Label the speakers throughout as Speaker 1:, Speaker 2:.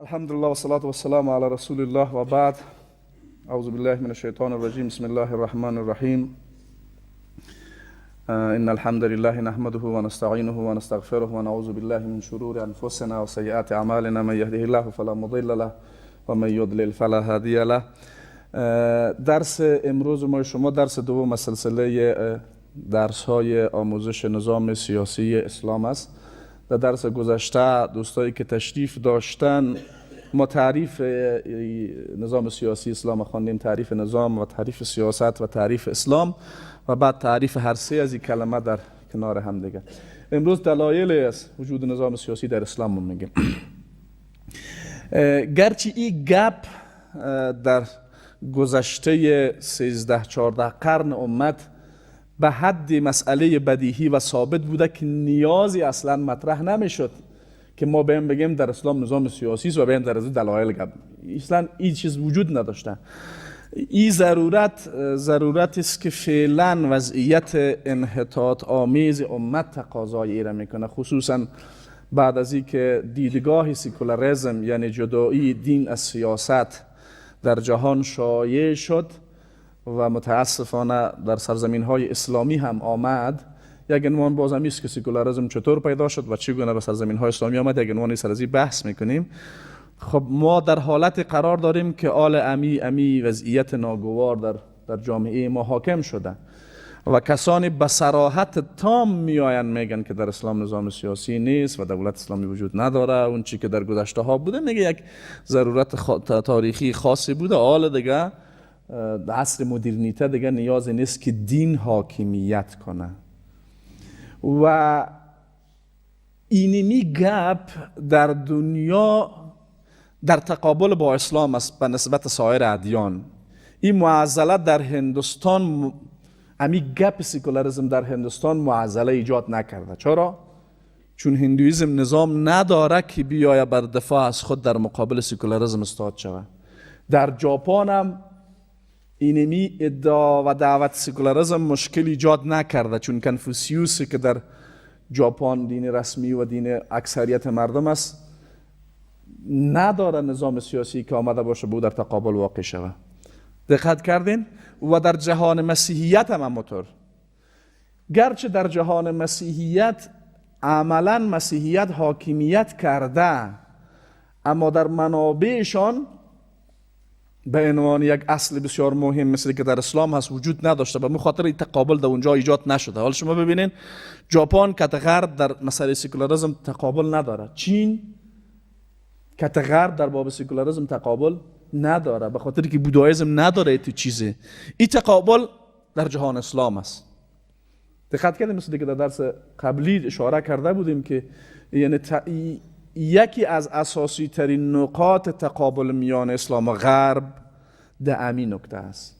Speaker 1: الحمدلله والصلاة والسلام علی رسول الله و بعد. اعوذ بالله من الشیطان الرجیم. بسم الله الرحمن الرحیم. ان الحمد لله نحمده ونستعینه ونستغفره ونعوذ بالله من شرور انفسنا وسیئات اعمالنا. من یهده الله فلا مضل له و من یضلل فلا هادی له. درس امروز ما شما درس دوم از سلسله درس های آموزش نظام سیاسی اسلام است. در درس گذشته دوستایی که تشریف داشتن ما تعریف نظام سیاسی اسلام خواندیم، تعریف نظام و تعریف سیاست و تعریف اسلام و بعد تعریف هر سه از این کلمه در کنار هم دیگه. امروز دلایل از وجود نظام سیاسی در اسلام میگیم. گرچه این گپ در گذشته 13-14 قرن امت به حد مسئله بدیهی و ثابت بوده که نیازی اصلا مطرح نمیشد که ما بهم بگیم در اسلام نظام سیاسی است و بهم در از دلایل گپ، اصلا این چیز وجود نداشته. این ضرورت است که فعلا وضعیت انحطاط آمیز امت تقاضای ایره میکنه، خصوصا بعد از اینکه دیدگاه سکولاریسم یعنی جدایی دین از سیاست در جهان شایع شد و متاسفانه در سرزمین های اسلامی هم آمد. یک عنوان باز هم است که سکولاریسم چطور پیدا شد و چگونه به سرزمین های اسلامی آمد، یک عنوانی سر از این بحث میکنیم. خب ما در حالت قرار داریم که آل امی وضعیت ناگوار در جامعه ما حاکم شده و کسانی به صراحت تام میآیند میگن که در اسلام نظام سیاسی نیست و دولت اسلامی وجود نداره. اون چی که در گذشته ها بوده میگه یک ضرورت تاریخی خاصی بوده. آل دیگه عصر مدرنیته دیگه نیاز نیست که دین حاکمیت کنه و اینمی گپ در دنیا در تقابل با اسلام است به نسبت سایر ادیان. این معضله در هندوستان، امی گپ سکولاریسم در هندوستان معضله ایجاد نکرده. چرا؟ چون هندویزم نظام نداره که بیاید بر دفاع از خود در مقابل سکولاریسم استاد شود. در ژاپن هم اینمی ادعا و دعوت سکولاریسم مشکل ایجاد نکرده، چون کنفوسیوس که در ژاپن دین رسمی و دین اکثریت مردم است نداره نظام سیاسی که آمده باشه بود در تقابل واقع شود. دقت کردین؟ و در جهان مسیحیت هم همونطور. گرچه در جهان مسیحیت عملا مسیحیت حاکمیت کرده، اما در منابعشان به عنوان یک اصل بسیار مهم مثل که در اسلام هست وجود نداشته، به خاطر این تقابل در اونجا ایجاد نشده. حالا شما ببینین ژاپن کت غرب در مسئله سکولاریسم تقابل نداره، چین کت غرب در باب سکولاریسم تقابل نداره، به خاطر که بودایزم نداره تو چیزه. این تقابل در جهان اسلام است. دقت کردیم مثل که در درس قبلی اشاره کرده بودیم که یعنی یکی از اساسی ترین نقاط تقابل میان اسلام و غرب در همین نکته است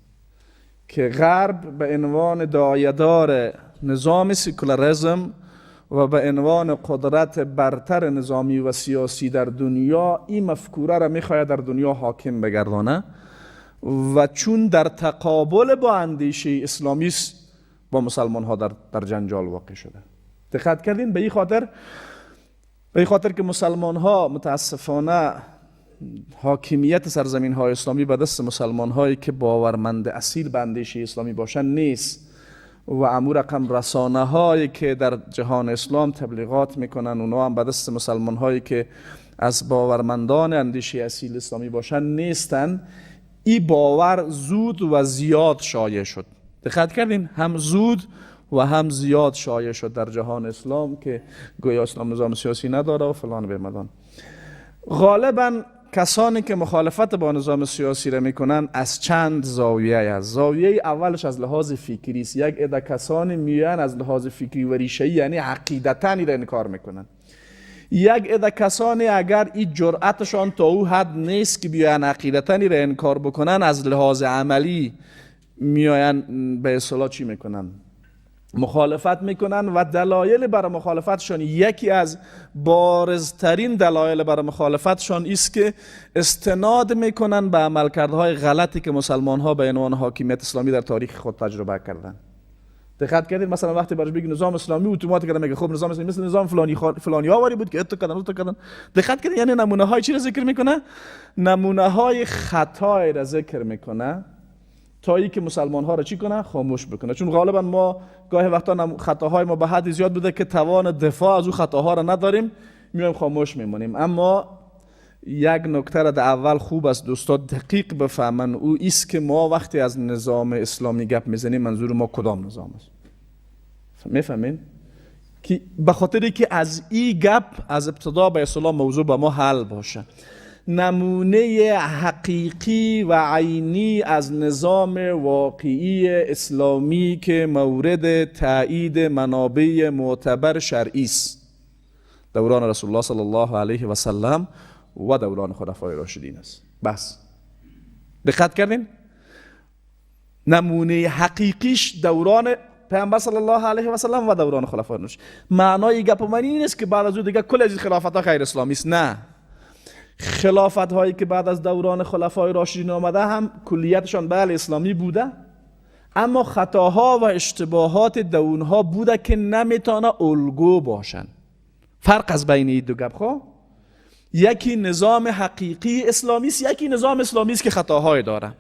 Speaker 1: که غرب به عنوان دایه‌دار نظام سکولاریسم و به عنوان قدرت برتر نظامی و سیاسی در دنیا این مفکوره را میخواهد در دنیا حاکم بگردانه و چون در تقابل با اندیشه اسلامی است با مسلمان ها در جنجال واقع شده. دقت کردین؟ به این خاطر که مسلمان ها متاسفانه حاکمیت سرزمین های اسلامی به دست مسلمان هایی که باورمند اصیل به اندیشه اسلامی باشن نیست و امور رقم رسانه هایی که در جهان اسلام تبلیغات میکنن اونا هم به دست مسلمان هایی که از باورمندان اندیشه اصیل اسلامی باشن نیستن. این باور زود و زیاد شایع شد. دقت کردین؟ هم زود و هم زیاد شایع شد در جهان اسلام که گویا اسلام نظام سیاسی نداره و فلان بهمدان. غالبا کسانی که مخالفت با نظام سیاسی را میکنن از چند زاویه است. زاویه اولش از لحاظ فکری است. یک عده کسانی میان از لحاظ فکری و ریشه‌ای یعنی عقیدتاً را انکار میکنن. یک عده کسانی اگر این جرأتشان تا او حد نیست که بیان عقیدتاً را انکار بکنن، از لحاظ عملی میان به اصطلاح چی میکنن؟ مخالفت میکنن و دلایل برای مخالفتشان، یکی از بارزترین دلایل برای مخالفتشان است که استناد میکنن به عملکردهای غلطی که مسلمان ها به عنوان حاکمیت اسلامی در تاریخ خود تجربه کردن. دقت کردید؟ مثلا وقتی براش بگی نظام اسلامی، اتوماتیک میگه خب نظام اسلامی مثل نظام فلانی فلانی آوری بود که اتو کردن اتو کردن. دقت کردید؟ یعنی نمونه های چی را ذکر میکنه؟ نمونه های خطای را ذکر میکنه تا ای که مسلمان ها را چی کنه؟ خاموش بکنه. چون غالبا ما گاهی وقتا خطاهای ما به حد زیاد بوده که توان دفاع از او خطاها را نداریم، میایم خاموش میمونیم. اما یک نکته را در اول خوب است دوستا دقیق بفهمن، او ایست که ما وقتی از نظام اسلامی گپ میزنیم منظور ما کدام نظام است. میفهمین؟ که به خاطری که از این گپ از ابتدا به اصطلاح موضوع به ما حل باشه. نمونه حقیقی و عینی از نظام واقعی اسلامی که مورد تایید منابع معتبر شرعی است، دوران رسول الله صلی الله علیه و سلم و دوران خلفای راشدین است. بس دقت کردین؟ نمونه حقیقیش دوران پیامبر صلی الله علیه و سلم و دوران خلفای راشدین. معنای گپ من این نیست که بعد از او دیگه کل از خلافت ها غیر اسلامی است، نه. خلافت هایی که بعد از دوران خلفای راشدین آمده هم کلیتشان بله اسلامی بوده، اما خطاها و اشتباهات دونها بوده که نمیتونه الگو باشن. فرق از بین این دو گپ خو، یکی نظام حقیقی اسلامی است، یکی نظام اسلامی است که خطاهای داره.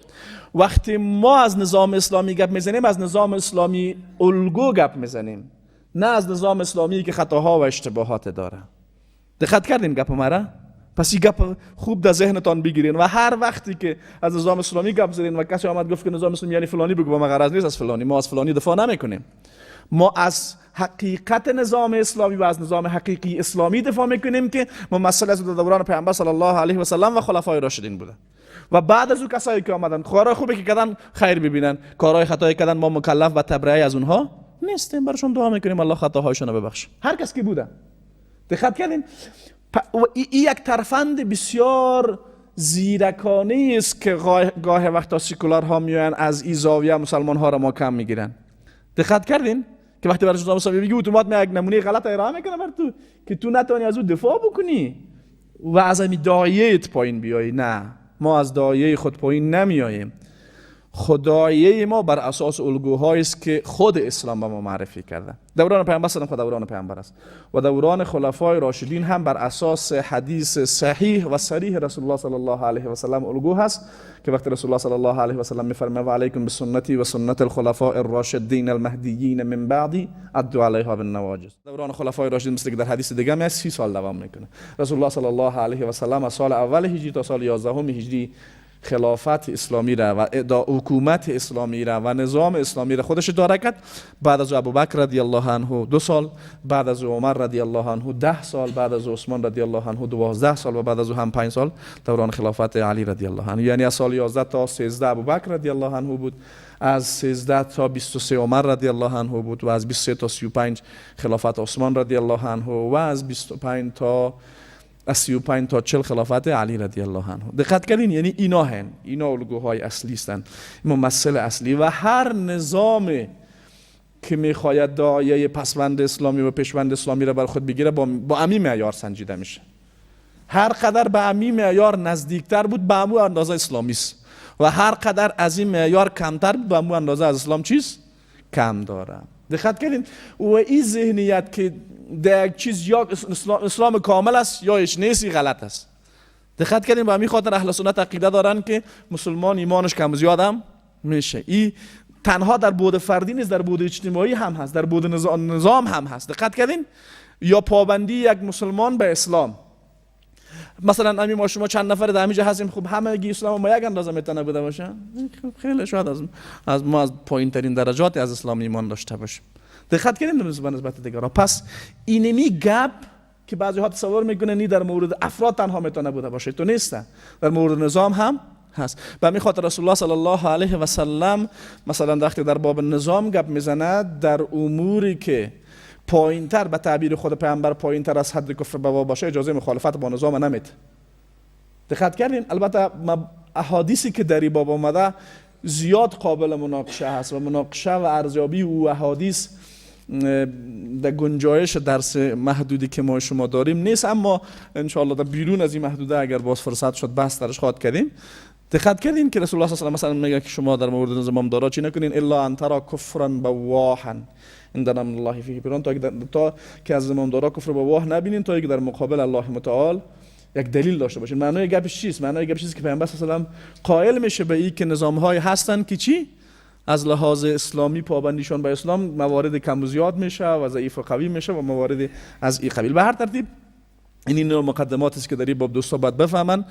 Speaker 1: وقتی ما از نظام اسلامی گپ میزنیم، از نظام اسلامی الگو گپ میزنیم، نه از نظام اسلامی که خطاها و اشتباهات داره. دقت کردیم گپ مرا؟ پس این گپ خوب در ذهنتان بگیرین و هر وقتی که از نظام اسلامی گپ زدین و کسی آمد گفت که نظام اسلامی یعنی فلانی، بگو ما غرض نیست از فلانی، ما از فلانی دفاع نمیکنیم. ما از حقیقت نظام اسلامی و از نظام حقیقی اسلامی دفاع میکنیم که ممثل از دوران پیامبر صلی الله علیه و سلم و خلفای راشدین بوده. و بعد از او کسایی که آمدن کارهای خوبی که کردن خیر ببینن، کارهای خطایی کردن ما مکلف و تبرئه از اونها نیستیم، براشون دعا میکنیم الله خطاهایشون رو ببخشه، هر کس که بوده. دقت کردین؟ این یک ترفند بسیار زیرکانه است که گاه وقتا سیکولارها میان از این زاویه مسلمان ها را ما کم میگیرن. دقت کردین که وقتی برای نظام اسلامی بگی اتومات می یک نمونه غلط ارائه میکنه بر تو که تو نتونی از او دفاع بکنی و از این دایه پایین بیایی. نه، ما از دایه خود پایین نمیاییم. خدایه ما بر اساس الگوهایی است که خود اسلام به ما معرفی کرده. دوران پیامبر صلی الله علیه و دوران پیامبر است و دوران خلفای راشدین هم بر اساس حدیث صحیح و صریح رسول الله صلی الله علیه و سلم الگو هست که وقتی رسول الله صلی الله علیه و سلم میفرماید و علیکم بسنتی و سنت الخلفاء الراشدین المهدیین من بعدی عضوا علیها بالنواجذ. دوران خلفای راشدین مثل که در حدیث دیگه می 30 سال دوام میکنه. رسول الله صلی الله علیه و سلم از سال اول هجری تا سال 11 هجری خلافت اسلامی را و حکومت اسلامی را و نظام اسلامی را خودش اداره کرد. بعد از ابوبکر رضی الله عنه 2 سال، بعد از عمر رضی الله عنه 10 سال، بعد از عثمان رضی الله عنه 12 سال و بعد از او هم 5 سال دوران خلافت علی رضی الله عنه. یعنی از سال 11 تا 13 ابوبکر رضی الله عنه بود، از 13 تا 23 عمر رضی الله عنه بود و از 23 تا 35 خلافت عثمان رضی الله عنه و از 25 تا 35 تا 40 خلافت علی رضی الله عنه. دقت کردین؟ یعنی اینا هن، اینا الگوهای اصلی هستند، ممثل اصلی. و هر نظام که میخواید دایه پسوند اسلامی و پیشوند اسلامی را بر خود بگیره با امی معیار سنجیده میشه. هر قدر به امی معیار نزدیکتر بود به امو اندازه اسلامی است و هر قدر از این معیار کمتر بود به امو اندازه از اسلام چیز کم داره. دقت کردین؟ و این ذهنیت که در یک چیز یا اسلام کامل است یا هیچ نیست، غلط است. دقت کردین؟ به همین خاطر اهل سنت عقیده دارن که مسلمان ایمانش کم زیاد هم میشه. این تنها در بعد فردی نیست، در بعد اجتماعی هم هست، در بعد نظام هم هست. دقت کردین؟ یا پابندی یک مسلمان به اسلام، مثلا امی ما شما چند نفر در همینجا هستیم، خب همه اسلام ما یک اندازه میتونه بوده باشه، خیلی شاید از ما از پایین ترین درجات از اسلام ایمان داشته باشیم. دقت کردین به نسبت دیگران. پس اینمی گپ که بعضی ها تصور میکنن نی در مورد افراد تنها میتونه بوده باشه، تو نیست، در مورد نظام هم هست. به همین خاطر رسول الله صلی الله علیه و سلم مثلا وقتی در باب نظام گپ میزنه، در اموری که پایینتر به تعبیر خود پیامبر پایینتر از حد کفر بوا باشه اجازه مخالفت با نظام نمیده. دقت کردین؟ البته احادیثی که در این باب آمده زیاد قابل مناقشه هست و مناقشه و ارزیابی او احادیث در گنجایش درس محدودی که ما شما داریم نیست، اما انشاءالله در بیرون از این محدوده اگر باز فرصت شد بحث درش خواهد کردیم. دقت کردین که رسول الله صلی الله علیه و مثلا میگه که شما در مورد زمامدارا چی نکنین الا ان ترى کفرا بواحا عندنا من الله فیه برهان، تا که از زمامدارا کفر بواح نبینین، تا که در مقابل الله متعال یک دلیل داشته باشین. معنای گپش چیست؟ معنای گپش چیست که پیامبر صلی الله علیه و قائل میشه به این که نظام‌های هستن که چی؟ از لحاظ اسلامی پابندیشان به اسلام موارد کم و زیاد میشه و ضعیف و قوی میشه و موارد از این قبیل. به هر ترتیب این مقدمات است که در این باب دوستا باید بفهمن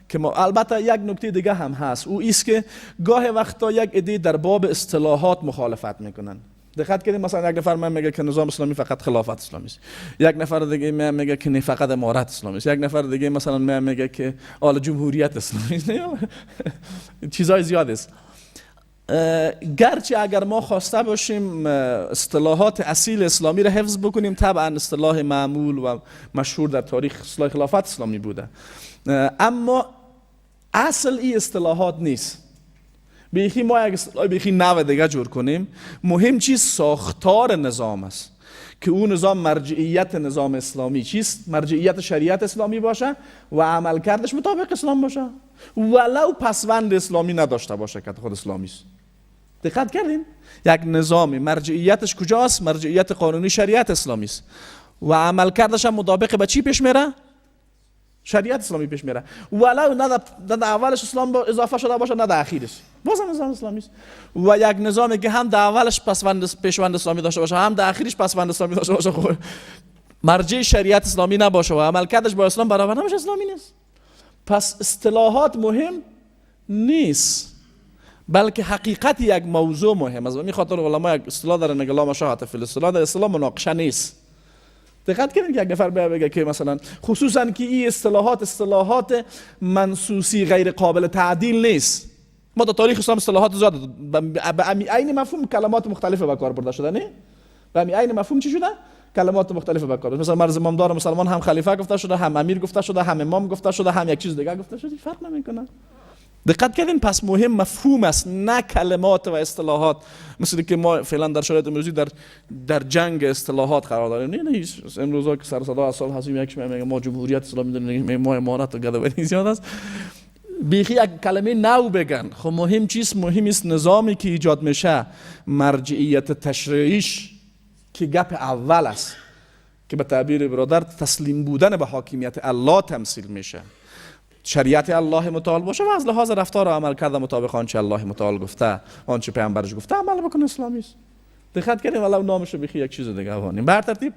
Speaker 1: که ما البته یک نکته دیگه هم هست، او ایست که گاه وقتا یک عده در باب اصطلاحات مخالفت میکنن. دقت کردیم مثلا یک نفر من میگه که نظام اسلامی فقط خلافت اسلامی است، یک نفر دیگه من میگه که نه فقط امارت اسلامی است، یک نفر دیگه مثلا من میگه که آل جمهوریت اسلامی است. چیزای زیاد است. گرچه اگر ما خواسته باشیم اصطلاحات اصیل اسلامی را حفظ بکنیم، طبعا اصطلاح معمول و مشهور در تاریخ اصطلاح خلافت اسلامی بوده، اما اصل این اصطلاحات نیست. بیخی ما یک اصطلاح بیخی نو دیگه جور کنیم. مهم چیز ساختار نظام است که اون نظام مرجعیت نظام اسلامی چیست؟ مرجعیت شریعت اسلامی باشه و عملکردش مطابق اسلام باشه، ولو پسوند اسلامی نداشته باشه که خود اسلامی است. دقت کردین؟ یک نظامی مرجعیتش کجاست؟ مرجعیت قانونی شریعت اسلامی است و عملکردش هم مطابق به چی پیش میره؟ شریعت اسلامی پیش میره، ولو نه در اولش اسلام اضافه شده باشه نه در اخیرش، بازم نظام اسلامی است. و یک نظامی که هم در اولش پسوند پیشوند اسلامی داشته باشه هم در اخیرش پسوند اسلامی داشته باشه، خب مرجع شریعت اسلامی نباشه و عملکردش با اسلام برابر نباشه، اسلامی نیست. پس اصطلاحات مهم نیست، بلکه حقیقت یک موضوع مهم است. و می خاطر علما یک اصطلاح دارن میگه لا مشاحة فی الاصطلاح، در اصطلاح مناقشه نیست. دقت کنید که یک نفر بگه که مثلا خصوصا که این اصطلاحات اصطلاحات منصوصی غیر قابل تعدیل نیست. ما در تاریخ اسلام اصطلاحات زیاد به عین مفهوم کلمات مختلف به کار برده شده، نه؟ به عین مفهوم چی شده؟ کلمات مختلف به کار. مثلا مرز امامدار مسلمان هم خلیفه گفته شده، هم امیر گفته شده، هم امام گفته شده، هم یک چیز دیگه گفته شده، فرق نمیکنه. دقت کردین؟ پس مهم مفهوم است نه کلمات و اصطلاحات، مثل که ما فعلا در شرایط امروزی در جنگ اصطلاحات قرار داریم. نه نه، امروزا که سر صدا از سال هستیم یکش میگه ما جمهوریت اسلامی داریم، ما امارت و گدوری زیاد است، بیخی یک کلمه نو بگن. خب مهم چیست؟ مهم است نظامی که ایجاد میشه مرجعیت تشریعیش که گپ اول است که به تعبیر برادر تسلیم بودن به حاکمیت الله تمثیل میشه، شریعت الله متعال باشه و از لحاظ رفتار و عمل کرده مطابق آنچه الله متعال گفته، آنچه پیامبرش گفته عمل بکنه، اسلامی است. دقت کردیم؟ ولو نامش بیخی یک چیز دیگه وانیم. به هر ترتیب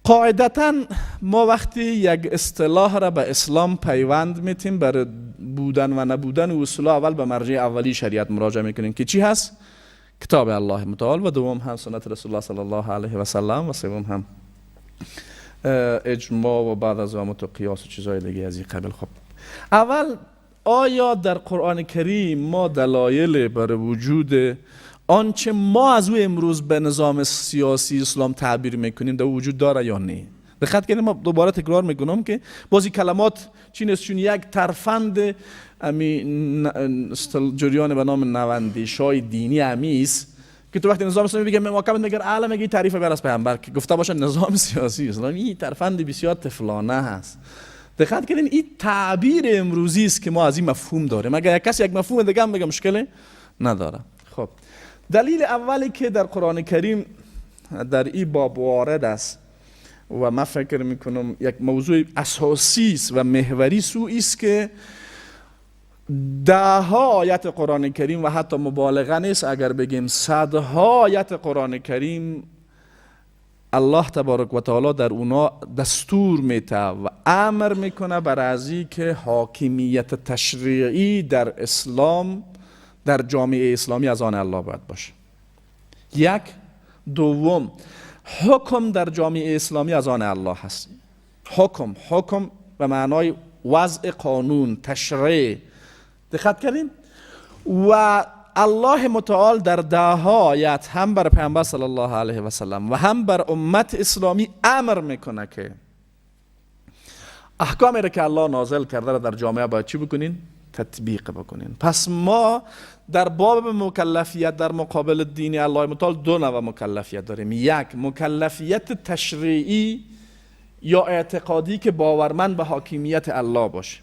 Speaker 1: قاعدتا ما وقتی یک اصطلاح را به اسلام پیوند میتیم برای بودن و نبودن اصول، اول به مرجع اولی شریعت مراجعه میکنیم که چی هست؟ کتاب الله متعال، و دوم هم سنت رسول الله صلی الله علیه و سلم، و سوم هم اجماع و بعد از و قیاس و چیزهای دیگه از این قبیل. خب اول آیا در قرآن کریم ما دلایل بر وجود آنچه ما از او امروز به نظام سیاسی اسلام تعبیر میکنیم در وجود داره یا نه؟ دقت کنید، ما دوباره تکرار میکنم که بازی کلمات چی نیست، چون یک ترفند امی جریان به نام نواندیشای دینی امیست که تو وقتی نظام اسلامی بگه محاکمه میگه اعلام میگه تعریف بر از پیامبر که گفته باشه نظام سیاسی اسلامی، این ترفند بسیار طفلانه هست. دقت کنین این تعبیر امروزی است که ما از این مفهوم داریم. اگر یک کسی یک مفهوم دیگه هم بگه مشکل نداره. خب دلیل اولی که در قرآن کریم در این باب وارد است و من فکر میکنم یک موضوع اساسی است و محوری سوئی است که ده ها آیت قرآن کریم و حتی مبالغه نیست اگر بگیم صدها آیت قرآن کریم الله تبارک و تعالی در اونا دستور میته و امر میکنه بر ازی که حاکمیت تشریعی در اسلام در جامعه اسلامی از آن الله باید باشه. یک. دوم، حکم در جامعه اسلامی از آن الله هست. حکم به معنای وضع قانون، تشریع. دقت کردین؟ و الله متعال در ده ها آیت هم بر پیامبر صلی الله علیه و سلم و هم بر امت اسلامی امر میکنه که احکامی را که الله نازل کرده را در جامعه باید چی بکنین؟ تطبیق بکنین. پس ما در باب مکلفیت در مقابل دین الله متعال دو نوع مکلفیت داریم. یک، مکلفیت تشریعی یا اعتقادی که باورمند به حاکمیت الله باشیم.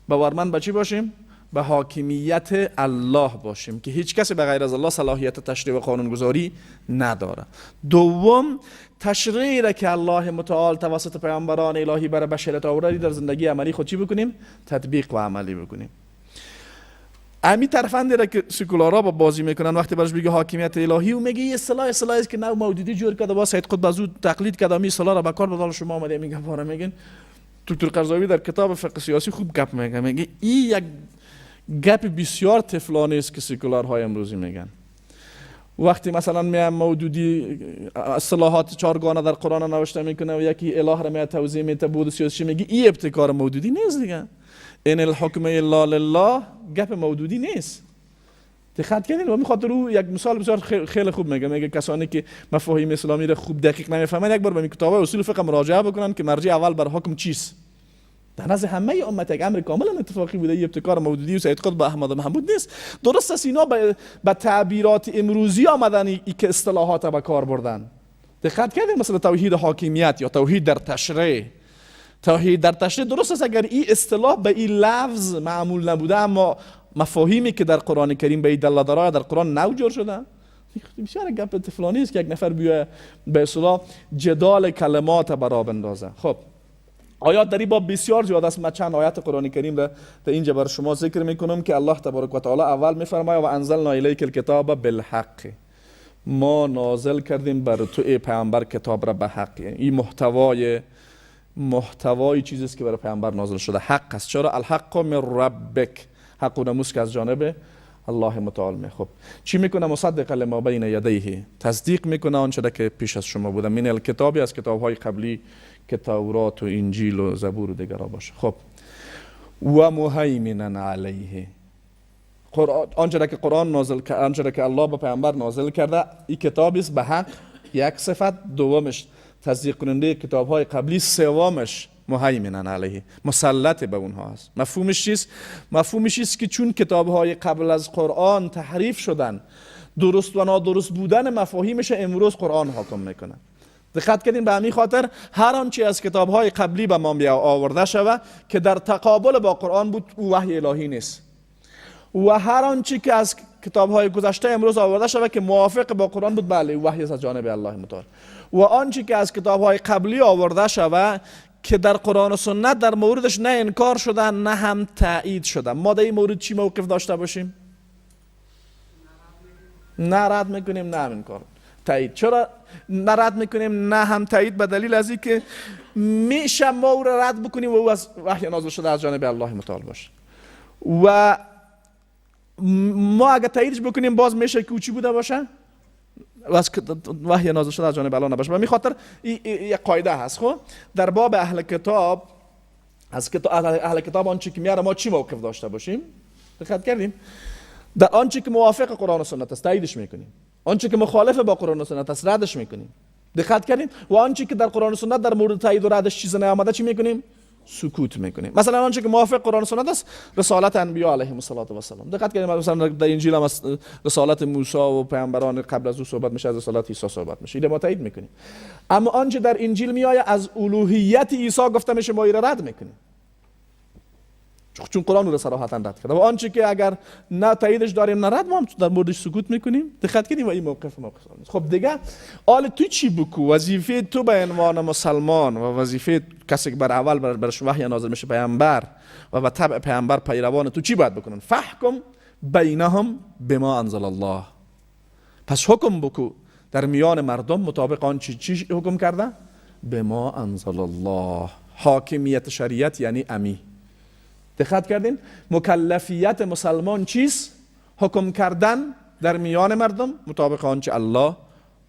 Speaker 1: باورمند به چی باشیم؟ به حاکمیت الله باشیم که هیچ کسی به غیر از الله صلاحیت تشریع و قانونگذاری نداره. دوم، تشریعی را که الله متعال توسط پیامبران الهی برای بشریت آورده در زندگی عملی خود چی بکنیم؟ تطبیق و عملی بکنیم. امی ترفندی را که سکولارا با بازی میکنن، وقتی براش بگه حاکمیت الهی و میگه یه اصطلاح است که نو مودودی جور کرده، با سید قطب از او تقلید کرده، می اصطلاح را به کار بدال شما آمده میگه پاره میگن. دکتر قرضاوی در کتاب فقه سیاسی خوب گپ میگه، میگه این یک گپ بسیار طفلانه است که سکولارهای امروزی میگن. وقتی مثلا می مودودی اصطلاحات چهارگانه در قرآن نوشته میکنه و یکی اله را می توضیح میده بود سیاسی، میگه این ابتکار مودودی نیست دیگه. ان الحکم الا لله گپ مودودی نیست. دقت کردین؟ و میخواد رو یک مثال بسیار خیلی خوب میگه، میگه کسانی که مفاهیم اسلامی را خوب دقیق نمیفهمن یک بار به کتاب اصول فقه مراجعه بکنن که مرجع اول بر حکم چیست. در نزد همه امت یک امر کاملا اتفاقی بوده، این ابتکار مودودی و سید قطب احمد محمود نیست. درست است اینا به تعبیرات امروزی آمدن ای که اصطلاحات به کار بردن. دقت کردین؟ مثلا توحید حاکمیت یا توحید در تشریع. توحید در تشریع درست است اگر این اصطلاح به این لفظ معمول نبوده، اما مفاهیمی که در قرآن کریم به این دلالت داره در قرآن نو جور شده. بسیار گپ طفلانه است که یک نفر بیاد به اصطلاح جدال کلمات برا بندازه. خب آیات در این باب بسیار زیاد است. من چند آیت قرآن کریم را در اینجا بر شما ذکر میکنم که الله تبارک و تعالی اول میفرماید و انزلنا الیک الکتاب بالحق، ما نازل کردیم بر تو ای پیامبر کتاب را به حق. یعنی این محتوای چیزی است که برای پیامبر نازل شده، حق است. چرا؟ الحق من ربک، حق و ناموس که از جانب الله متعال می. خب چی میکنه؟ مصدق لما بین یدیه، تصدیق میکنه آنچه که پیش از شما بوده، من الکتابی، از کتابهای قبلی که تورات و انجیل و زبور و دیگرها باشه. خب و مهیمنا علیه، آنچه که قرآن نازل کرد، آنچه که الله به پیامبر نازل کرده، این کتابی است به حق، یک صفت. دومش تصدیق کننده کتاب‌های قبلی، سومش مهیمنا علیه، مسلط به اونها است. مفهومش چیست؟ مفهومش است که چون کتاب‌های قبل از قرآن تحریف شدن، درست و نادرست بودن مفاهیمش امروز قرآن حاکم میکنه. دقت کردین؟ به همین خاطر هر آنچه از کتاب‌های قبلی به ما آورده شوه که در تقابل با قرآن بود، او وحی الهی نیست، و هر آنچه که از کتاب‌های گذشته امروز آورده شوه که موافق با قرآن بود، بله وحی از جانب الله متعال. و آنچه که از کتاب‌های قبلی آورده شوه که در قرآن و سنت در موردش نه انکار شده نه هم تایید شده، ما در این مورد چی موقف داشته باشیم؟ نه رد میکنیم نه هم انکار تایید. چرا نه رد میکنیم نه هم تایید؟ به دلیل از اینکه میشه ما او را رد بکنیم و او از وحی نازل شده از جانب الله متعال باشه، و ما اگه تاییدش بکنیم باز میشه که او چی بوده باشه؟ از وحی نازل شده از جانب الله نباشه. به می خاطر یک قاعده هست. خب در باب اهل کتاب، از اهل کتاب آنچه که میاره ما چی موقف داشته باشیم؟ دقت کردیم؟ در آنچه که موافق قرآن و سنت است تاییدش میکنیم، آنچه که مخالف با قرآن و سنت است ردش میکنیم. دقت کردیم؟ و آنچه که در قرآن و سنت در مورد تایید و ردش چیز نیامده چی میکنیم؟ سکوت میکنیم. مثلا آنچه که موافق قرآن و سنت است رسالت انبیا علیهم الصلاه و السلام. دقت کردیم؟ مثلا در انجیل هم از رسالت موسی و پیامبران قبل از او صحبت میشه، از رسالت عیسی صحبت میشه، اینو ما تایید میکنیم. اما آنچه در انجیل میآید از الوهیت عیسی گفته میشه، ما اینو رد میکنیم، چون قرآن رو صراحتا رد کرده. و آنچه که اگر نه تاییدش داریم نه رد، ما هم در موردش سکوت میکنیم. دقت کردیم؟ و این موقف نیست. خب دیگه حال تو چی بکو؟ وظیفه تو به عنوان مسلمان و وظیفه کسی که بر اول برش وحی نازل میشه پیامبر و به تبع پیامبر پیروان تو چی باید بکنن؟ فحکم بینهم بما انزل الله. پس حکم بکو در میان مردم مطابق آنچه چی حکم کرده؟ بما انزل الله. حاکمیت شریعت یعنی امی. دقت کردین؟ مکلفیت مسلمان چیست؟ حکم کردن در میان مردم مطابق آنچه الله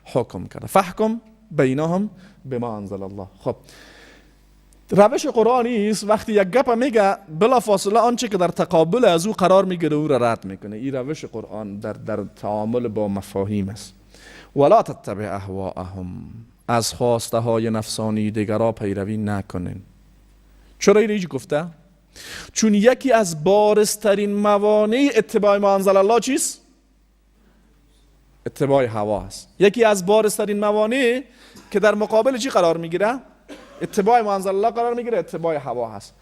Speaker 1: حکم کرده. فحکم بینهم بما انزل الله. خب روش قرآنی است وقتی یک گپ میگه بلا فاصله آنچه که در تقابل از او قرار میگیره او را رد میکنه. این روش قرآن در تعامل با مفاهیم است. ولا تتبع اهواءهم، از خواسته های نفسانی دیگرا پیروی نکنین. چرا اینو گفته؟ چون یکی از بارزترین موانع اتباع ما انزل الله چیست؟ اتباع هوا است. یکی از بارزترین موانع که در مقابل چی قرار میگیره؟ اتباع ما انزل الله قرار میگیره، اتباع هوا هست.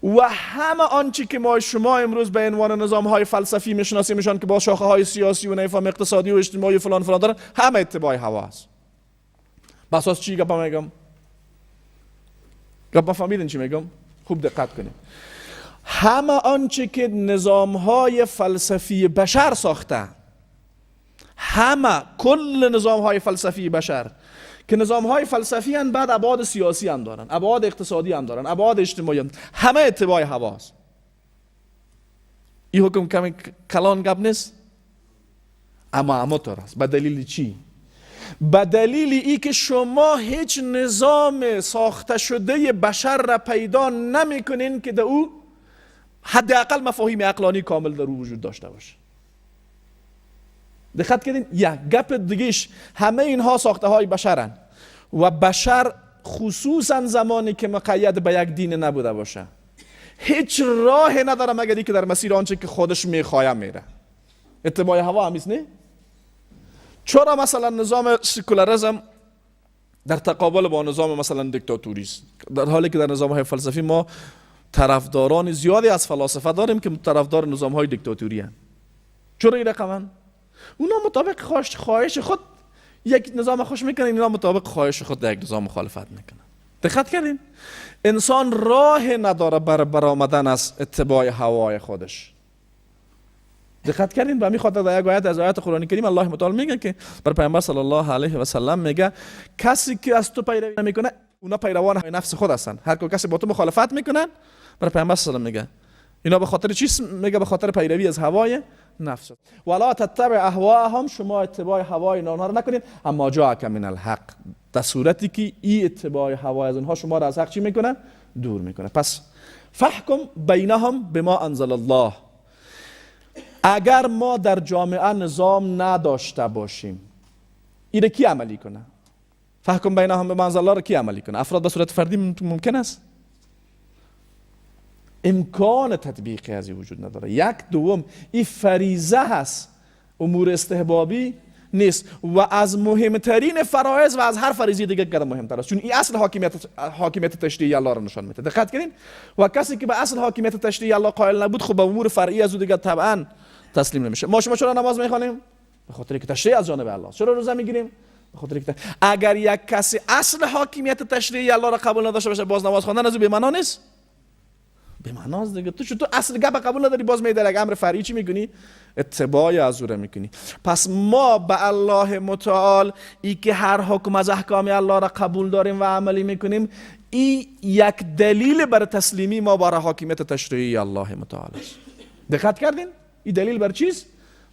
Speaker 1: و همه آنچه که ما شما امروز به عنوان نظام های فلسفی میشناسیمشان که با شاخه های سیاسی و نفهم اقتصادی و اجتماعی و فلان فلان دارن، همه اتباع هوا است. به اساس چی گپ میگم؟ گپ فهمیدین چی میگم؟ خوب دقت کنید. همه آنچه که نظام های فلسفی بشر ساخته، همه کل نظام های فلسفی بشر که نظام های فلسفی هم بعد ابعاد سیاسی هم دارن، ابعاد اقتصادی هم دارن، ابعاد اجتماعی هم، همه اتباع هواست. این حکم کمی کلان گپ نیست، اما طور است. به دلیل چی؟ به دلیل ای که شما هیچ نظام ساخته شده بشر را پیدا نمی کنین که در او حداقل مفاهیم عقلانی کامل در او وجود داشته باشه. دقت کردین؟ یک گپ دیگهش، همه اینها ساخته های بشرن و بشر خصوصا زمانی که مقید به یک دین نبوده باشه هیچ راه نداره مگر اینکه در مسیر آنچه که خودش میخواه میره. اتباع هوا همیست نه؟ چرا مثلا نظام سکولاریسم در تقابل با نظام مثلا دیکتاتوری است، در حالی که در نظام های فلسفی ما طرفداران زیادی از فلاسفه داریم که طرفدار نظام های دیکتاتوری هستند. چرا این رقمن؟ اونا مطابق خواهش خود یک نظام خوش میکنن، اینا مطابق خواهش خود یک نظام مخالفت میکنن. دقت کردین؟ انسان راه نداره بر برآمدن از اتباع هوای خودش. دقت کردین؟ به همین خاطر در یک آیت از آیات قرآن کریم الله متعال میگه که بر پیامبر صلی الله علیه و سلم میگه کسی که از تو پیروی نمیکنه اونا پیروان نفس خود هستن. هر کسی با تو مخالفت میکنن، بر پیامبر صلی الله علیه و میگه اینا به خاطر چیز؟ میگه به خاطر پیروی از هوای نفس. ولا تتبع اهواهم، شما اتباع هوای آنها را نکنید، اما جاءک من الحق، در صورتی که این اتباع هوای از آنها شما را از حق چی میکنه؟ دور میکنه. پس فحکم بینهم بما انزل الله. اگر ما در جامعه نظام نداشته باشیم، این کی عملی کنه؟ فحکم بینهم بما انزل الله را کی عملی کنه؟ افراد به صورت فردی ممکن است؟ امکان تطبیقی از این وجود نداره. یک، دوم، این فریضه هست، امور استحبابی نیست و از مهمترین فرایض و از هر فریضه دیگه که مهمتر است، چون این اصل حاکمیت تشریعی الله را نشان میده. دقت کنین. و کسی که به اصل حاکمیت تشریعی الله قائل نبود، خب به امور فرعی از او دیگه طبعا تسلیم نمیشه. ما شما چرا نماز میخوانیم؟ به خاطر که تشریع از جانب الله. چرا روزه میگیریم؟ به خاطر که اگر یک کسی اصل حاکمیت تشریعی الله را قبول نداشته باشه، باز نماز خواندن از او بی معنا نیست. به معناست دیگه. تو اصل گپ قبول نداری، باز می در یک امر فرعی چی میکنی؟ اتباع از او را میکنی. پس ما به الله متعال ای که هر حکم از احکام الله را قبول داریم و عملی میکنیم، ای یک دلیل بر تسلیمی ما بر حاکمیت تشریعی الله متعال است. دقت کردین؟ این دلیل بر چیز؟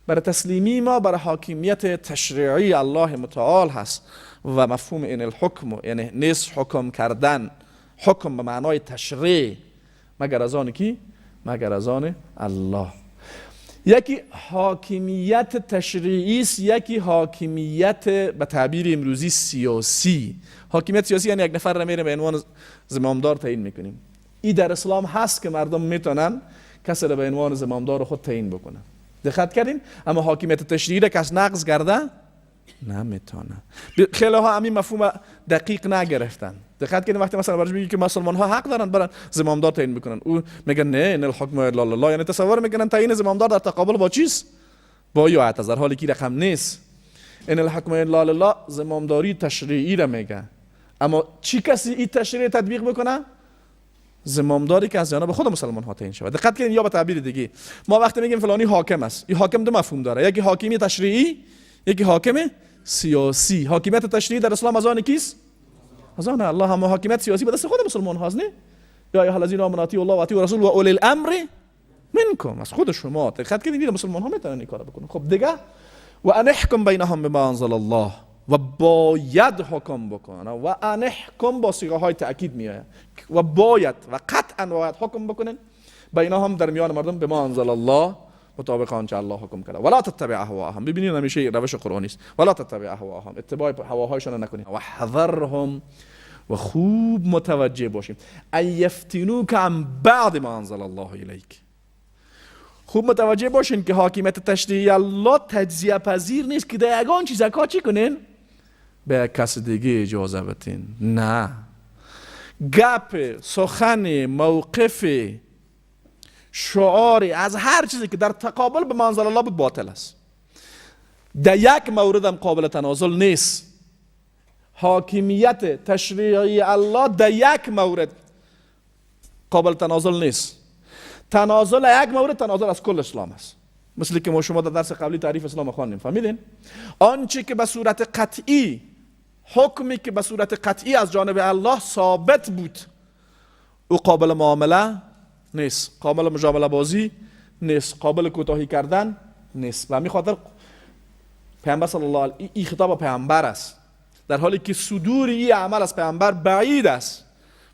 Speaker 1: بر تسلیمی ما بر حاکمیت تشریعی الله متعال هست. و مفهوم این الحکم یعنی نیست حکم کردن، حکم به معنای تشریع، مگر از آن کی؟ مگر از آن الله. یکی حاکمیت تشریعی است، یکی حاکمیت به تعبیر امروزی سیاسی. حاکمیت سیاسی یعنی یک نفر را میره به عنوان زمامدار تعیین میکنیم. این در اسلام هست که مردم میتونن کسی را به عنوان زمامدار خود تعیین بکنن. دقت کردین؟ اما حاکمیت تشریعی را کس نقض کرده نمیتونه. خیلی ها همین مفهوم دقیق نگرفتن. دقت کنید وقتی مثلا برش میگی که مسلمان ها حق دارن برن زمامدار تعیین بکنن، او میگن نه ان الحکم الا لله، یعنی تصور میکنن تعیین زمامدار در تقابل با چیز؟ با آیت، در حالی که رقم نیست. ان الحکم الا لله زمامداری تشریعی را میگه، اما چی کسی این تشریع تطبیق بکنه؟ زمامداری که از جانب خود مسلمان ها تعیین شود. دقت کنید. یا به تعبیر دیگه ما وقتی میگیم فلانی حاکم است، این حاکم دو مفهوم داره، یکی حاکمی تشریعی، یکی حاکم سیاسی. حاکمیت تشریعی در اسلام از آن کیست؟ از آن الله. هم حاکمیت سیاسی به دست خود مسلمان هاست، نه؟ یا ایها الذین آمنوا اطیعوا الله و اطیعوا الرسول و اولی الامر منکم، از خود شما. دقت کنید مسلمان ها میتونن این کارو بکنن. خب دیگه و ان احکم بینهم بما انزل الله، و باید حکم بکنن. و ان احکم با صیغه های تاکید میآید، و باید و قطعا باید حکم بکنن بینهم، در میان مردم، بما انزل الله، مطابق آنچه الله حکم کرده. ولا تتبع اهواهم، ببینید همیشه روش قرآنی است. ولا تتبع اهواهم، اتباع هواهایشان نکنید. و حذرهم، و خوب متوجه باشیم، ان یفتنوک عن بعض ما انزل الله الیک. خوب متوجه باشین که حاکمیت تشریعی الله تجزیه پذیر نیست که در یگان چیز چی کنین؟ به کس دیگه اجازه بدین. نه، گپ، سخن، موقف شعاری، از هر چیزی که در تقابل به ما انزل الله بود باطل است. در یک مورد هم قابل تنازل نیست. حاکمیت تشریعی الله در یک مورد قابل تنازل نیست. تنازل یک مورد تنازل از کل اسلام است. مثل که ما شما در درس قبلی تعریف اسلام خواندیم، فهمیدین؟ آنچه که به صورت قطعی، حکمی که به صورت قطعی از جانب الله ثابت بود، او قابل معامله نیست، قابل مجامله بازی نیست، قابل کوتاهی کردن نیست. و همین خاطر پیامبر صلی الله علیه، این خطاب پیامبر است، در حالی که صدور این عمل از پیامبر بعید است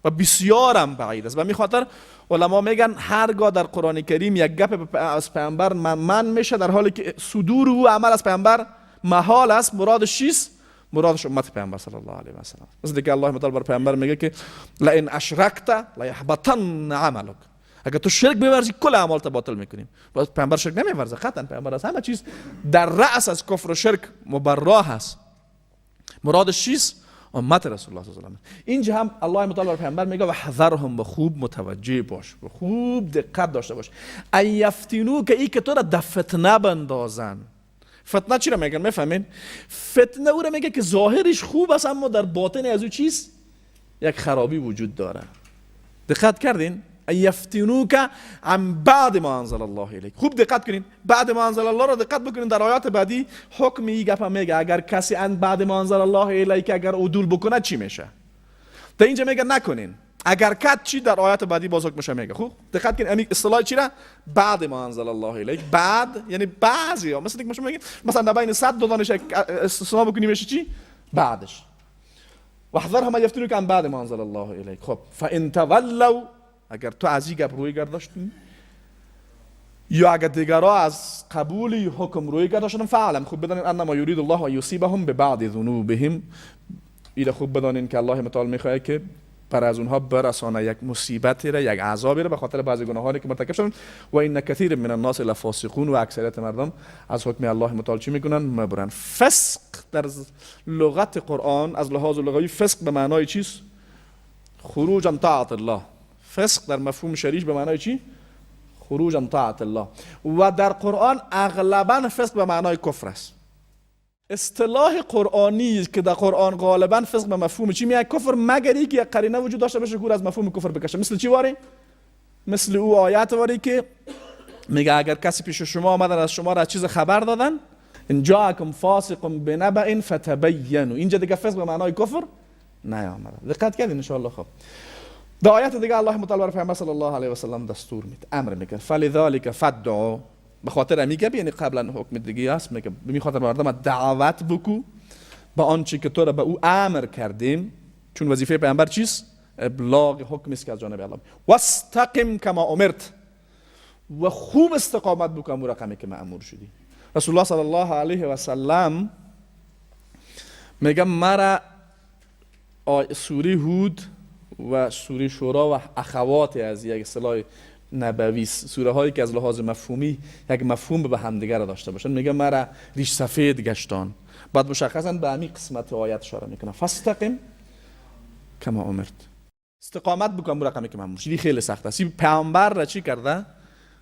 Speaker 1: و بسیارم بعید است. و همین خاطر علما میگن هرگاه در قرآن کریم یک گپ از پیامبر من میشه، در حالی که صدور او عمل از پیامبر محال است، مرادش چیست؟ مرادش امت پیامبر صلی الله علیه و سلم. مثل که الله متعال بر پیامبر میگه که لئن اشرکت لیحبطن عملک، اگر تو شرک بورزی کل اعمالت باطل میکنیم. باز پیامبر شرک نمیورزه، قطعا پیامبر از همه چیز در رأس از کفر و شرک مبرا هست. مرادش چیست؟ امت رسول الله صلی الله علیه و سلم. اینجا هم الله متعال بر پیامبر میگه و حذرهم، به خوب متوجه باش، به خوب دقت داشته باش، ان یفتنو، که ای که تو را در فتنه بندازن. فتنه چی را میگن؟ میفهمین؟ فتنه او را میگه که ظاهرش خوب است اما در باطن از او چیست؟ یک خرابی وجود داره. دقت کردین؟ یفتنوک عن بعد ما انزل الله الیک. خوب دقت کنین، بعد ما انزل الله را دقت بکنین. در آیات بعدی حکم این گپ میگه اگر کسی عن بعد ما انزل الله الیک اگر عدول بکنه چی میشه. در اینجا میگه نکنین، اگر کد چی، در آیات بعدی باز حکمش میگه. خوب دقت کنین، همین اصطلاح چی را؟ بعد ما انزل الله الیک. بعد یعنی بعضی ها، مثلا که میگه مثلا در بین 100 دو دانش استثنا بکنیم میشه چی؟ بعدش. واحذرهم ان یفتنوک عن بعد ما انزل الله الیک. خب فان تولوا، اگر تو از این گپ روی گرداشتی یا اگر دیگرها از قبول حکم روی گرداشتن، فعلم، خوب بدانین انما یرید الله ان یصیبهم ببعض ذنوبهم. اینا خوب بدانین که الله متعال میخواد که پر از اونها برسانه یک مصیبتی را، یک عذابی را به خاطر بعضی گناهانی که مرتکب شدن. و ان کثیر من الناس لفاسقون، و اکثریت مردم از حکم الله متعال چی میکنن؟ مبرن. فسق در لغت قرآن از لحاظ لغوی فسق به معنای چیست؟ خروج عن طاعت الله. فسق در مفهوم شریف به معنای چی؟ خروج عن طاعت الله. و در قرآن اغلبا فسق به معنای کفر است. اصطلاح قرآنی که در قرآن غالبا فسق به مفهوم چی میاد؟ کفر، مگر اینکه یک قرینه وجود داشته باشه که از مفهوم کفر بکشه. مثل چی واری؟ مثل او آیات واری که میگه اگر کسی پیش شما آمدن از شما را چیز خبر دادن، ان جاءکم فاسق بنبأ فتبینوا. اینجا دیگه فسق به معنای کفر نیامده. دقت کردین ان شاء الله. خب در آیات دیگه الله متعال بر پیامبر صلی الله علیه و سلم دستور میده، امر میکنه فلذلک فدعوا، به خاطر میگه، یعنی قبلا حکم دیگه است، میگه به خاطر مردم دعوت بکو به آنچه که تو را به او امر کردیم، چون وظیفه پیامبر چیست؟ ابلاغ حکم است که از جانب الله. واستقم کما امرت، و خوب استقامت بکن اون رقمی که مأمور شدی. رسول الله صلی الله علیه و سلم میگه مرا سوره هود و سوره شورا و اخوات از یک اصطلاح نبوی، سوره هایی که از لحاظ مفهومی یک مفهوم به همدیگر داشته باشن، میگه مرا ریش سفید گشتان. بعد مشخصا به همین قسمت آیت اشاره میکنه، فاستقم کما امرت، استقامت بکن اون رقمی که مأمور شدی. خیلی سخت است. پیامبر را چی کرده؟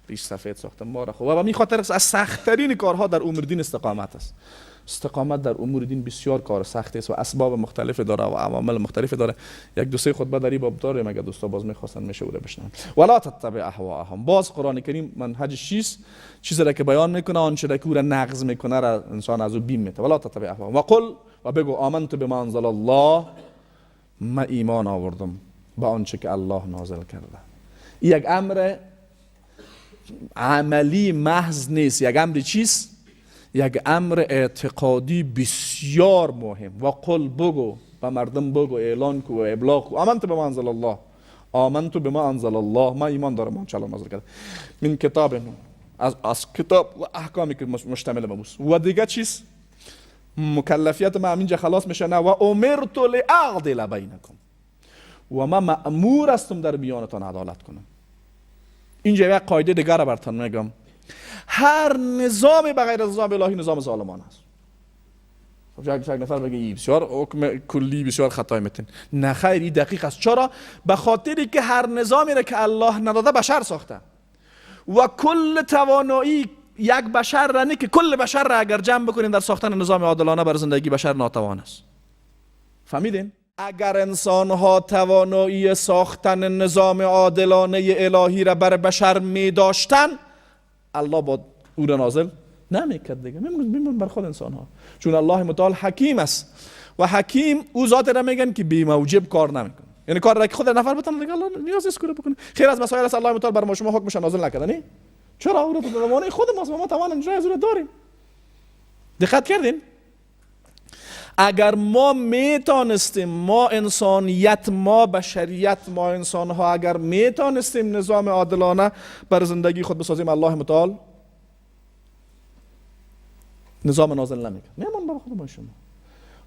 Speaker 1: ریش سفید ساخته ما را. خب و می خاطر از سخت ترین کارها در امور دین استقامت است. استقامت در امور دین بسیار کار سخت است و اسباب مختلف داره و عوامل مختلف داره. یک دو سه خطبه در این باب داره، مگه دوستا باز میخواستن میشه او را بشنون. ولا تتبع اهواهم. باز قرآن کریم منهج چیست؟ چیزی را که بیان میکنه، آنچه را که او را نقض میکنه را انسان از او بیم میته. ولا تتبع اهواهم و قل، و بگو آمنت بما انزل الله، ما ایمان آوردم به آنچه که الله نازل کرده. یک امر عملی محض نیست، یک امر چیست؟ یک امر اعتقادی بسیار مهم. و قل، بگو به مردم، بگو، اعلان کو و ابلاغ کو، آمنت بما انزل الله، آمنت بما انزل الله، ما ایمان دارم آنچه الله نازل کرده، من کتاب، از کتاب و احکامی که مشتمل به و دیگه چیز مکلفیت ما همینجا خلاص میشه؟ نه. و امرت لاعدل بینکم، و ما مأمور هستم در میانتان عدالت کنم. اینجا یک قاعده دیگر براتون میگم، هر نظامی بغیر از نظام الهی نظام ظالمان است. خب یک نفر بگه ای بسیار حکم کلی بسیار خطای متن. نه خیر، این دقیق است. چرا؟ به خاطری که هر نظامی را که الله نداده بشر ساخته. و کل توانایی یک بشر را نه که کل بشر را اگر جمع بکنیم در ساختن نظام عادلانه بر زندگی بشر ناتوان است. فهمیدین؟ اگر انسان ها توانایی ساختن نظام عادلانه الهی را بر بشر می داشتن، الله با او را نازل نمیکرد دیگه، میمون بر خود انسان ها، چون الله متعال حکیم است و حکیم او ذات را میگن که بی موجب کار نمیکنه، یعنی کار را که خود نفر بتونه دیگه الله نیاز نیست کار بکنه. خیر از مسائل است الله متعال بر ما شما حکمش نازل نکرده، نه؟ چرا؟ او را تو زمانه خود ماست، ما توان اجرای از او را داریم. دقت کردین؟ اگر ما میتانستیم، ما انسانیت، ما بشریت، ما انسانها اگر میتانستیم نظام عادلانه بر زندگی خود بسازیم، الله متعال نظام نازل نمیکرد، میمون بر خود ما شما.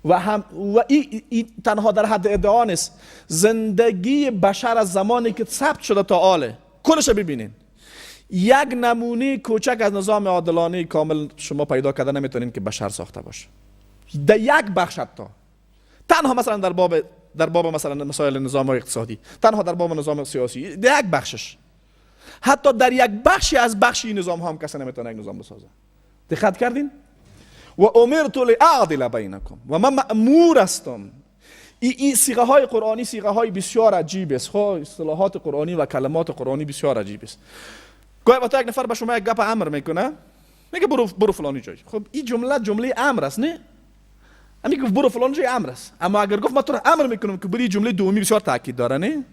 Speaker 1: و هم و ای تنها در حد ادعا نیست. زندگی بشر از زمانی که ثبت شده تا آله کلش ببینین، یک نمونه کوچک از نظام عادلانه کامل شما پیدا کرده نمیتونین که بشر ساخته باشه در یک بخش، حتی تنها مثلا در باب مثلا مسائل نظام اقتصادی، تنها در باب نظام سیاسی، در یک بخشش، حتی در یک بخشی از بخشی نظام هم کسی نمیتونه یک نظام بسازه. دقت کردین؟ و امرت لاعدل بینکم، و من مأمور هستم. این صیغه های قرآنی صیغه های بسیار عجیب است. خب اصطلاحات قرآنی و کلمات قرآنی بسیار عجیب است. گاهی وقتا یک نفر به شما یک گپ امر میکنه، میگه برو فلانی جای. خب این جمله جمله امر است، نه؟ همین گفت برو فلان جای امر است. اما اگر گفت من تو رو امر میکنم که بری، جمله دومی بسیار تاکید داره، نه؟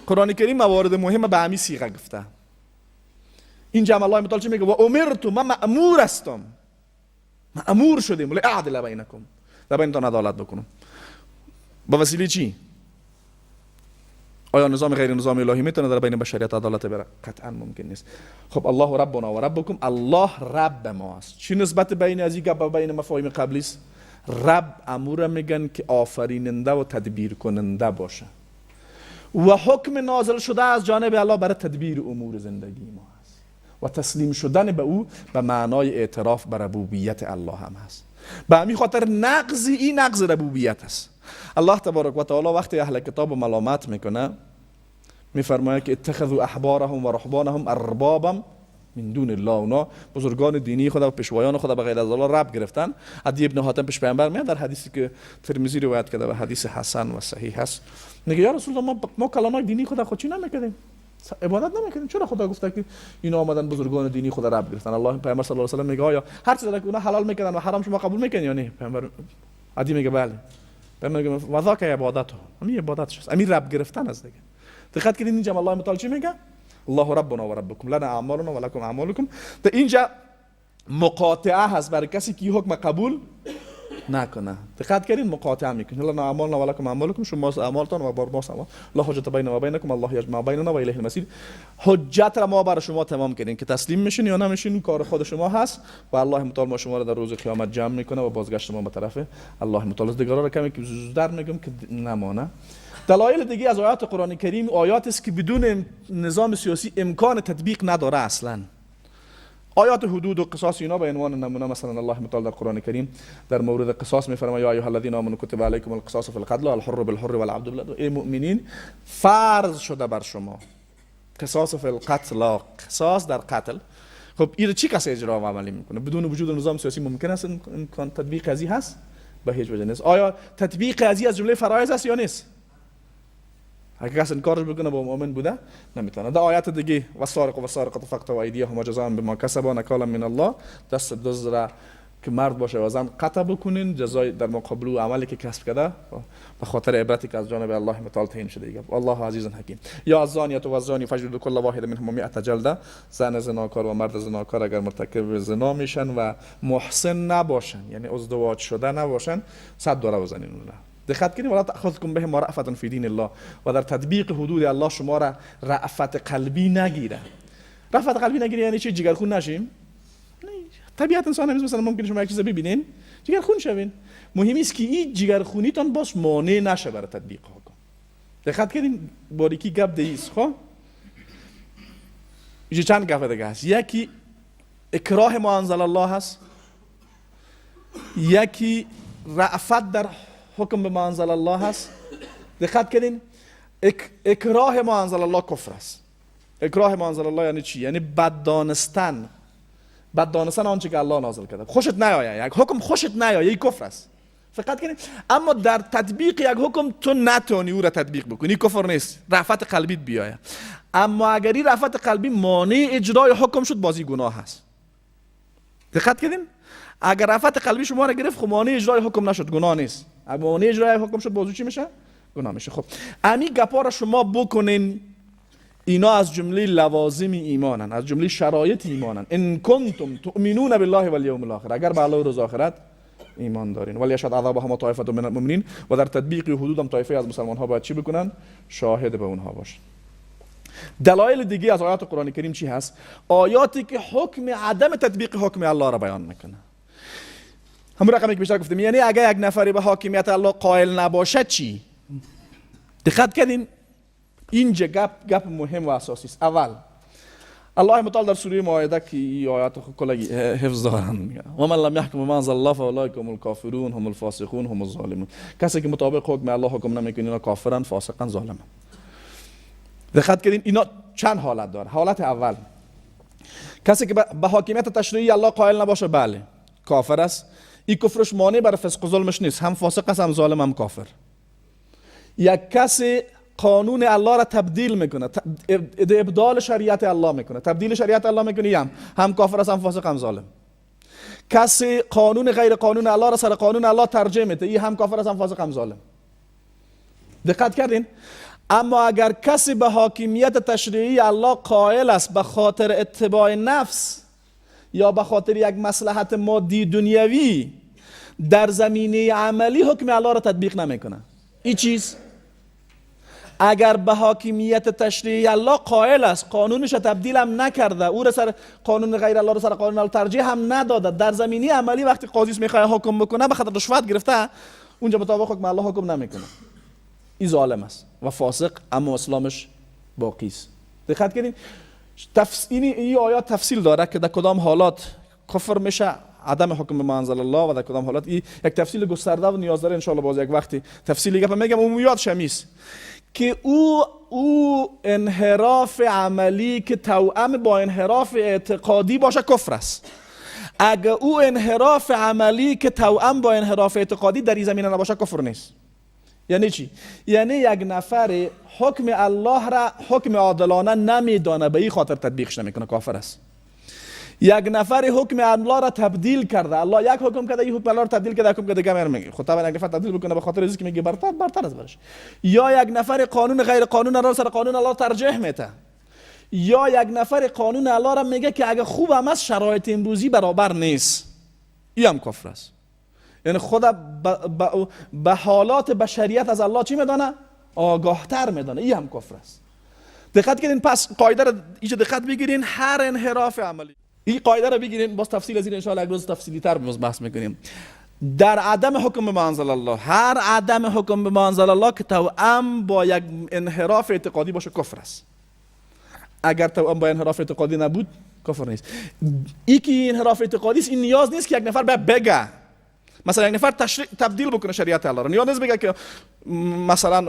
Speaker 1: قرآن کریم موارد مهم به همین صیغه گفته. این جمع الله متعال چی میگه؟ و امرت، من مأمور هستم، مأمور شدیم، لاعدل بینکم، در بینتان عدالت بکنم. با وسیله چی؟ آیا نظام غیر نظام الهی میتونه در بین بشریت عدالت بره؟ قطعا ممکن نیست. خب الله ربنا و ربکم، الله رب ما است. چی نسبت بین از این گپ بین مفاهیم قبلی است؟ رب امور میگن که آفریننده و تدبیر کننده باشه و حکم نازل شده از جانب الله برای تدبیر امور زندگی ما است و تسلیم شدن به او به معنای اعتراف به ربوبیت الله هم هست. به همین خاطر نقض این نقض ربوبیت است. الله تبارک و تعالی وقتی اهل کتاب ملامت میکنه میفرماید که اتخذوا احبارهم و رهبانهم اربابا من دون الله. اونا بزرگان دینی خدا و پیشوایان خدا به غیر از الله رب گرفتن. عدی ابن حاتم پیش پیامبر میاد، در حدیثی که ترمذی روایت کرده و حدیث حسن و صحیح هست، میگه یا رسول الله ما کلامای دینی خدا خود چی نمیکردیم، عبادت نمیکردیم، چرا خدا گفته که اینا آمدن بزرگان دینی خدا رب گرفتن؟ الله پیامبر صلی الله علیه و سلم میگه آیا هر چیزی که اونا حلال میکردن و حرام شما قبول میکنین یا نه؟ پیامبر عدی میگه بله. پیامبر میگه و ذاک عبادته، همین عبادتش است، همین رب گرفتن است دیگه. دقت کنید اینجا الله متعال چی میگه؟ الله ربنا و ربکم لنا اعمالنا و لکم اعمالکم. در اینجا مقاطعه هست برای کسی که حکم قبول نکنه. دقت کردین؟ مقاطعه میکنه. لنا اعمالنا و لکم اعمالکم، شما اعمالتان و بر ما اعمال. لا حجت بیننا و بینکم الله یجمع بیننا و الیه المصیر. حجت را ما برای شما تمام کردیم که تسلیم میشین یا نمیشین کار خود شما هست و الله متعال ما شما را در روز قیامت جمع میکنه و بازگشت ما به طرف الله متعال. دیگرا را کمی که زودتر میگم که نمانه. دلایل دیگه از آیات قرآن کریم آیات است که بدون نظام سیاسی امکان تطبیق نداره اصلا. آیات حدود و قصاص اینا به عنوان نمونه، مثلا الله متعال در قرآن کریم در مورد قصاص میفرماید یا ایها الذین آمنوا کتب علیکم القصاص فی القتل الحر بالحر والعبد بالعبد. ای مؤمنین فرض شده بر شما قصاص فی القتل، قصاص در قتل. خب این چی کسی اجرا و عملی میکنه؟ بدون وجود نظام سیاسی ممکن است امکان تطبیق قضیه هست؟ به هیچ وجه نیست. آیا تطبیق قضیه از جمله فرایض است یا نیست؟ اگه کس انکارش بکنه با مؤمن بوده نمیتونه. در آیات دیگه و سارق و سارقه فقطعوا ایدیهما جزاء بما کسبا نکالا من الله، دست دزد را که مرد باشه و زن قطع بکنین، جزای در مقابل او عملی که کسب کرده به خاطر عبرتی که از جانب الله متعال تعیین شده دیگه. الله عزیز حکیم. یا الزانیه و الزانی فاجلدوا کل واحد منهما 100 جلده، زن زناکار و مرد زناکار اگر مرتکب زنا میشن و محسن نباشن، یعنی ازدواج شده نباشن، 100 دوره بزنین اونا. دقت کنید. ولا تأخذكم بهما رأفة فی دین الله، و در تطبیق حدود الله شما را رأفت قلبی نگیره. رأفت قلبی نگیره یعنی چی؟ جگرخون نشیم؟ نه، طبیعت انسان همیشه مثلا ممکنه شما یک چیز ببینین جگرخون شوین. مهم است که این جگرخونیتان باز مانع نشه برای تطبیق حکم. دقت کنید باریکی گپ دیست. خب اینجا چند گپ دیگه هست. یکی اکراه ما انزل الله هست، یکی رأفت در حکم به ما انزل الله هست. دقت کردین؟ اکراه ما انزل الله کفر است. اکراه ما انزل الله یعنی چی؟ یعنی بد دانستن، بد دانستن آنچه که الله نازل کرده. خوشت نیاید یک حکم، خوشت نیاید، این کفر است. فقط کنید اما در تطبیق یک حکم تو نتونی او را تطبیق بکنی، کفر نیست، رأفت قلبیت بیاید. اما اگر این رأفت قلبی مانع اجرای حکم شد، بازی گناه است. دقت کردین؟ اگر رأفت قلبی شما را گرفت، خب مانع اجرای حکم نشد، گناه نیست. اگر مانع اجرای حکم شد، بازو چی میشه؟ گناه میشه. خب امی گپا را شما بکنین، اینا از جمله لوازم ایمانن، از جمله شرایط ایمانن. ان کنتم تؤمنون بالله والیوم الاخر، اگر به الله و روز آخرت ایمان دارین. ولی یشهد عذابهم طائفه من المؤمنین، و در تطبیق حدود هم طایفه از مسلمان ها باید چی بکنن؟ شاهد به اونها باشن. دلایل دیگه از آیات قرآن کریم چی هست؟ آیاتی که حکم عدم تطبیق حکم الله را بیان میکنه. همون رقمی که بیشتر گفتیم، یعنی اگر یک نفری به حاکمیت الله قائل نباشه چی؟ دقت کردین؟ اینجا گپ مهم و اساسی است. اول الله متعال در سوره مائده که این آیات کلگی حفظ دارن میگه و من لم یحکم بما انزل الله فاولئک هم الکافرون هم الفاسقون هم الظالمون. کسی که مطابق حکم الله حکم نمیکنه اینا کافرن، فاسقن، ظالمن. دقت کردین؟ اینا چند حالت داره. حالت اول، کسی که به حاکمیت تشریعی الله قائل نباشه، بله کافر است. این کفرش مانع بر فسق و ظلمش نیست، هم فاسق است، هم ظالم، هم کافر. یک کسی قانون الله را تبدیل میکنه، ابدال شریعت الله میکنه، تبدیل شریعت الله میکنه، هم کافر است، هم فاسق، هم ظالم. کسی قانون غیر قانون الله را سر قانون الله ترجیح میده، این هم کافر است، هم فاسق، هم ظالم. دقت کردین؟ اما اگر کسی به حاکمیت تشریعی الله قائل است، به خاطر اتباع نفس یا به خاطر یک مصلحت مادی دنیوی در زمینه عملی حکم الله را تطبیق نمیکنه، این چیز اگر به حاکمیت تشریعی الله قائل است، قانونش تبدیل هم نکرده، او را سر قانون غیر الله را سر قانون الله ترجیح هم نداده، در زمینه عملی وقتی قاضی میخواد حکم بکنه به خاطر رشوت گرفته، اونجا مطابق حکم الله حکم نمیکنه، این ظالم است و فاسق، اما اسلامش باقی است. دقت کردین؟ این آیات تفصیل داره که در کدام حالات کفر میشه عدم حکم به ما انزل الله و در کدام حالات. این یک تفصیل گسترده و نیاز داره، ان شاء الله باز یک وقتی تفصیلی گپ میگم. عمومیات شمیس که او انحراف عملی که توأم با انحراف اعتقادی باشه کفر است. اگه او انحراف عملی که توأم با انحراف اعتقادی در این زمینه نباشه کفر نیست. یعنی چی؟ یعنی یک نفر حکم الله را حکم عادلانه نمیدانه، به این خاطر تطبیقش نمیکنه، کافر است. یک نفر حکم الله را تبدیل کرده، الله یک حکم کرده، این حکم الله را تبدیل کرده، حکم کرده دیگه میگه خب طبعا یک نفر تبدیل بکنه به خاطر اینکه میگه برتر از برش. یا یک نفر قانون غیر قانون را سر قانون الله ترجیح میده. یا یک نفر قانون الله را میگه که اگه خوب هم از شرایط امروزی برابر نیست، این هم کفر است. یعنی خود به حالات بشریت از الله چی میدانه؟ آگاهتر میدانه، این هم کفر است. دقت کردین؟ پس قاعده را اینجا دقت بگیرین، هر انحراف عملی، این قاعده را بگیرین، باز تفصیل از این ان شاء الله یک روز تفصیلی تر باز بحث میکنیم. در عدم حکم به ما انزل الله، هر عدم حکم به ما انزل الله که توأم با یک انحراف اعتقادی باشه کفر است. اگر توأم با انحراف اعتقادی نبود کفر نیست. ای که انحراف اعتقادی است، این نیاز نیست که یک نفر بگه، مثلا یک نفر تبدیل بکنه شریعت الله را، نیاز نیست بگه که مثلا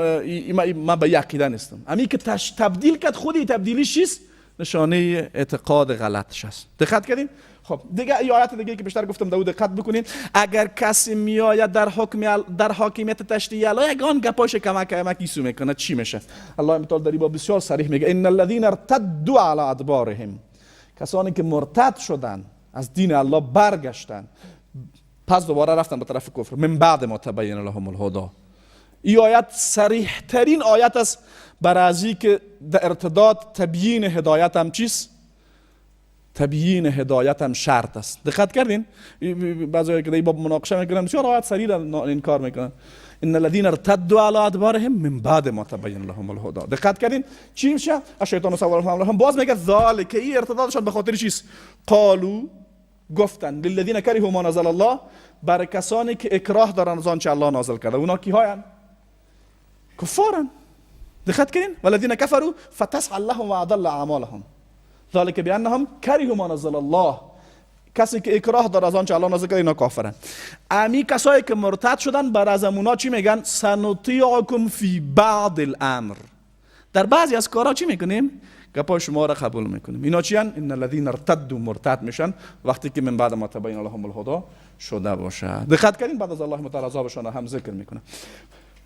Speaker 1: من به عقیده نیستم. امی که تبدیل کرد، خودی تبدیلیش چیست؟ نشانه اعتقاد غلطش است. دقت کردین؟ خب دیگه ای آیات دیگه که بیشتر گفتم دو دقت بکنین. اگر کسی میآید در حکم در حاکمیت تشریعی الله یگان گپاش کمک کمک ایسو میکنه، چی میشه؟ الله متعال در این باب بسیار صریح میگه ان الذين ارتدوا علی ادبارهم، کسانی که مرتد شدن از دین الله برگشتن، پس دوباره رفتن به طرف کفر، من بعد ما تبین لهم الهدی. این آیت صریح ترین آیت است بر از که در ارتداد تبیین هدایت هم چیست؟ تبیین هدایت هم شرط است. دقت کردین؟ بعضی که در باب مناقشه میکنن بسیار آیت صریح را انکار میکنن. ان الذين ارتدوا على ادبارهم من بعد ما تبین لهم الهدی. دقت کردین؟ چی میشه؟ الشیطان سول لهم، باز میگه ذالک، این ارتدادشان به خاطر چیست؟ قالوا، گفتن، للذین کرهوا ما نزل الله، بر کسانی که اکراه دارن از آنچه الله نازل کرده. اونا کی هاین؟ کفارن. دقت کردین؟ والذین کفروا فتسعى لهم واضل اعمالهم ذلك بانهم کرهوا ما نزل الله. کسی که اکراه داره از آنچه الله نازل کرده اینا کافرن. امی کسایی که مرتد شدن بر از اونا چی میگن؟ سنطیعکم فی بعض الامر. در بعضی از کارا چی میکنیم؟ گپای شما را قبول میکنیم. اینا چی؟ ان الذين ارتدوا، مرتد میشن وقتی که من بعد ما تبین لهم الهدى شده باشه. دقت کردین؟ بعد از الله متعال عذابشان هم ذکر میکنه.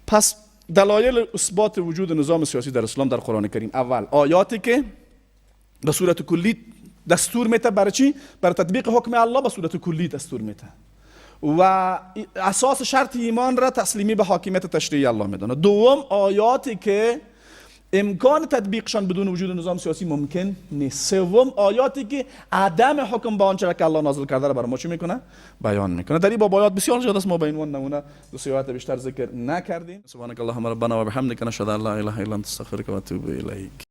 Speaker 1: پس دلایل اثبات وجود نظام سیاسی در اسلام در قرآن کریم: اول، آیاتی که به صورت کلی دستور میته. برای چی؟ برای تطبیق حکم الله به صورت کلی دستور میته و اساس شرط ایمان را تسلیمی به حاکمیت تشریعی الله میدانه. دوم، آیاتی که امکان تطبیقشان بدون وجود نظام سیاسی ممکن نیست. سوم، آیاتی که عدم حکم به آنچه که الله نازل کرده را برای ما چی میکنه؟ بیان میکنه. در این باب آیات بسیار زیاد است، ما به عنوان نمونه دو سه آیات بیشتر ذکر نکردیم. سبحانك اللهم ربنا وبحمدك، نشهد ان لا اله الا انت، استغفرك واتوب اليك.